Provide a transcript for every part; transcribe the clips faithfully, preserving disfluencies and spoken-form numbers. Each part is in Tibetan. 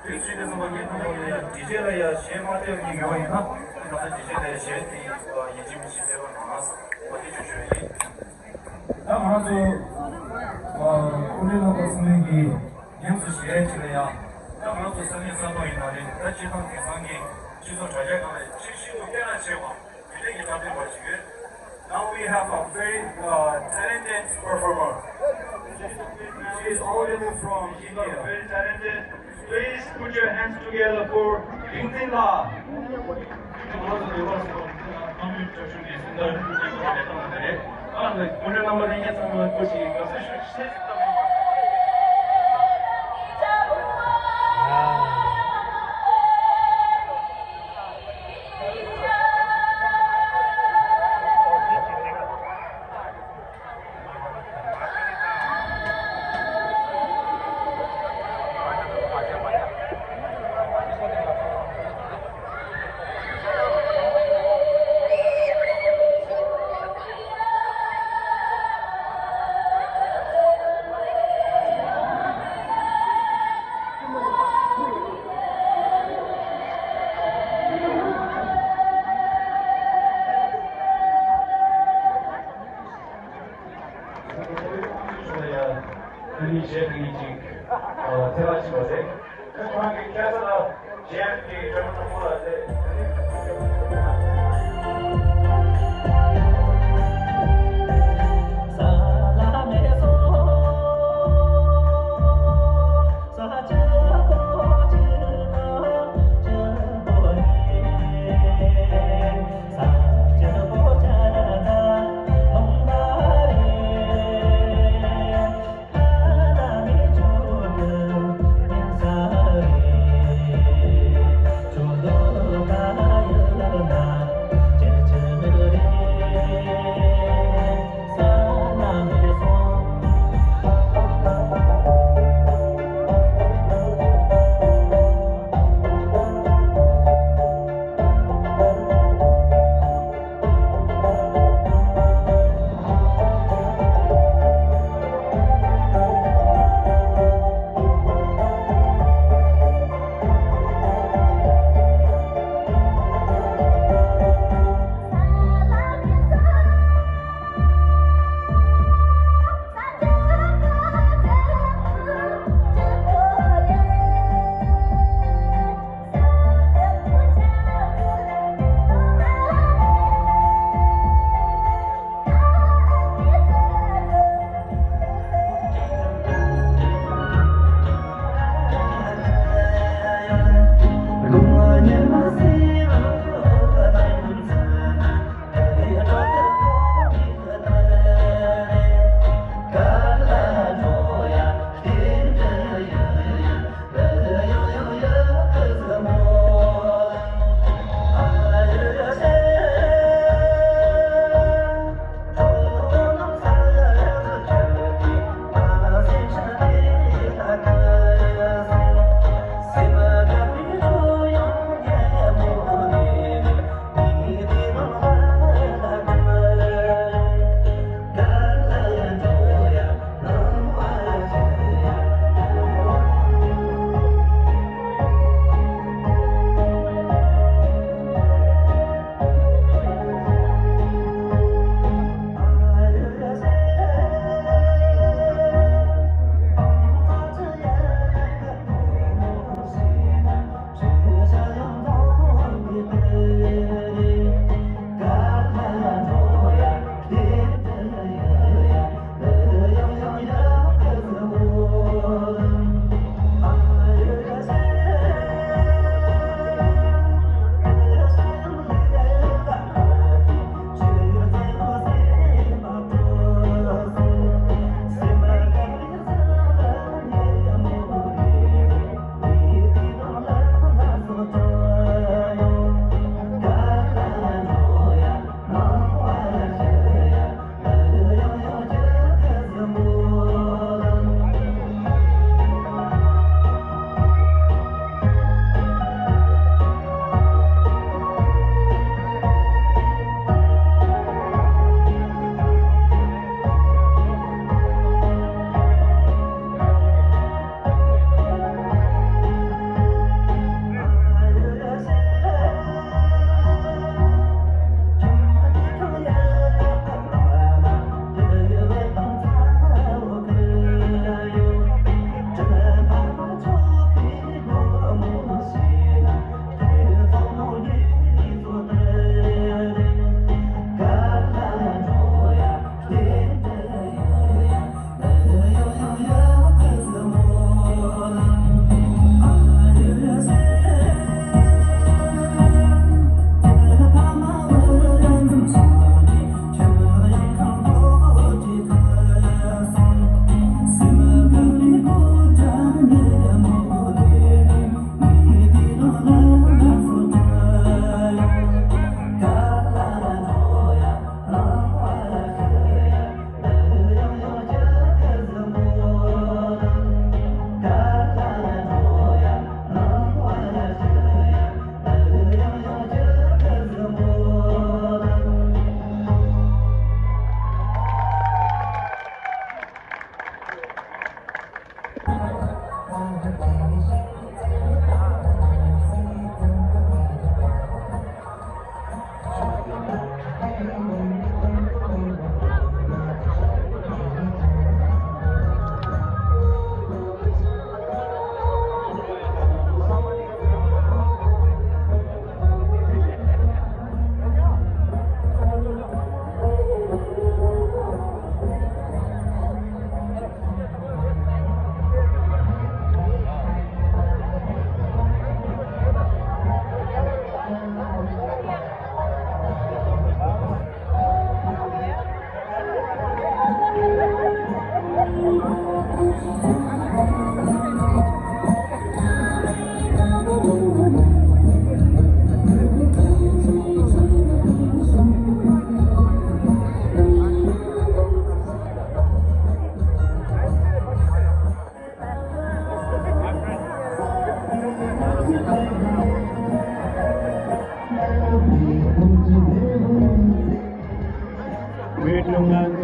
དེ་བཞིན་དུ་ང་ངའི་ཐོག་ལ་ཡང་འདི་རྗེས་ལ་ཡང་གཞན་མ་སྟེར་མཁན་ཡོད་པ་ཡིན་ན། ད་ལྟ་འདི་རྗེས་ལ་གཞན་དེ་ཡིན་གཅིག་མིན་གཅིག་སྟེར་བ་གནང་། འོ་དེ་ཆོག་ཆོག་ཡིན། ད་ང་ཚོ་སྐུ་མགྲོན་རྣམ་པ་ཚང་མས་ཀྱིས་ཉམས་སུ་བཞེས་ཅིག་ལ་ཡང་། ད་ང་ཚོ་ས་གནས་ས་ཐོག་ཡིན་ན་རེད། ད་སྤྱི་བཏང་དེང་སང་གི་སྤྱི་ཚོགས་དྲ་རྒྱ་སྒང་ལ་ཆེས་ཤིན་ཏུ་སྐད་གྲགས་ཆེ་བ། དེ་འདྲ་ཡི་སྟབས་བདེ་བ་ཞིག་ཡོད། Now we have a very uh, talented performer. She is originally from India. Very talented. Please put your hands together for Bingzin La.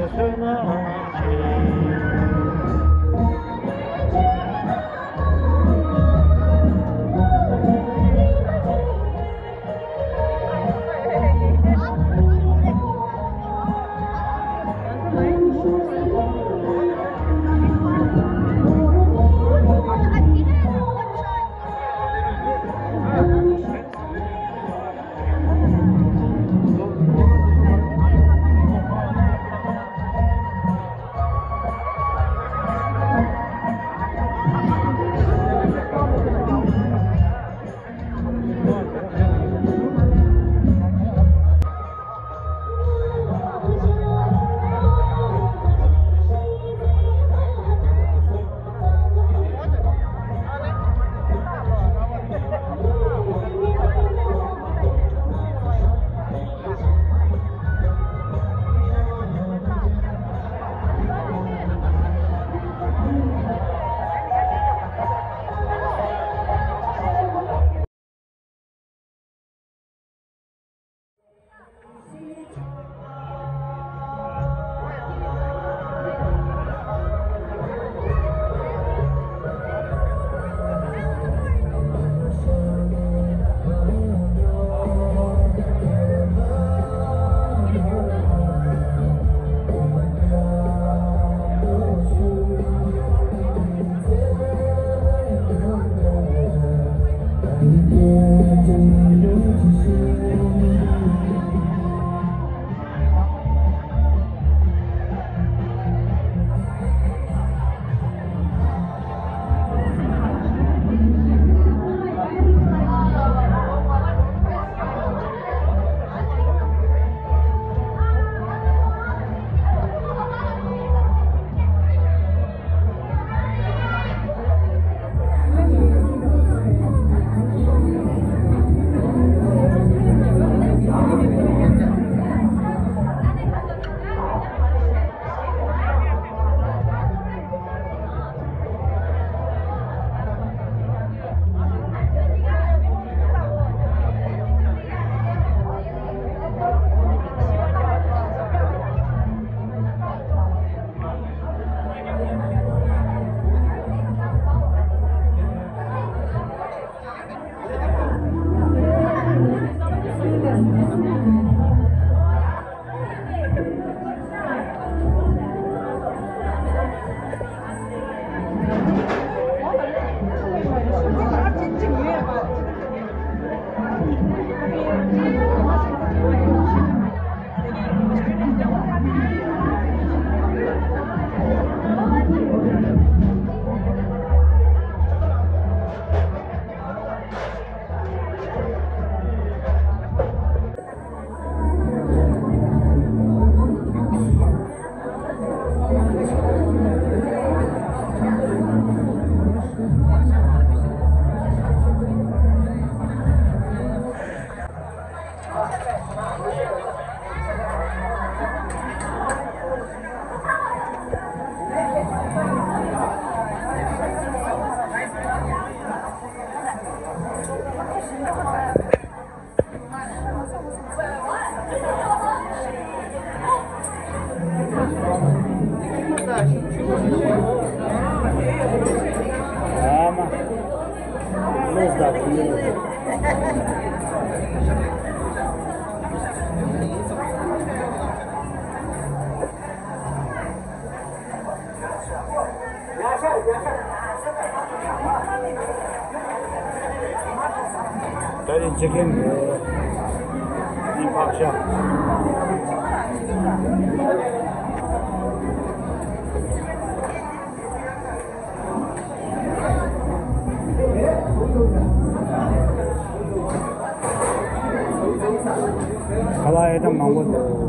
ད་རེས་ཅི་ཁེམ་ནི་ཕག་ཤ། ཁ་ལག་ཨེ་ཐམ་མང་པོ་འདུག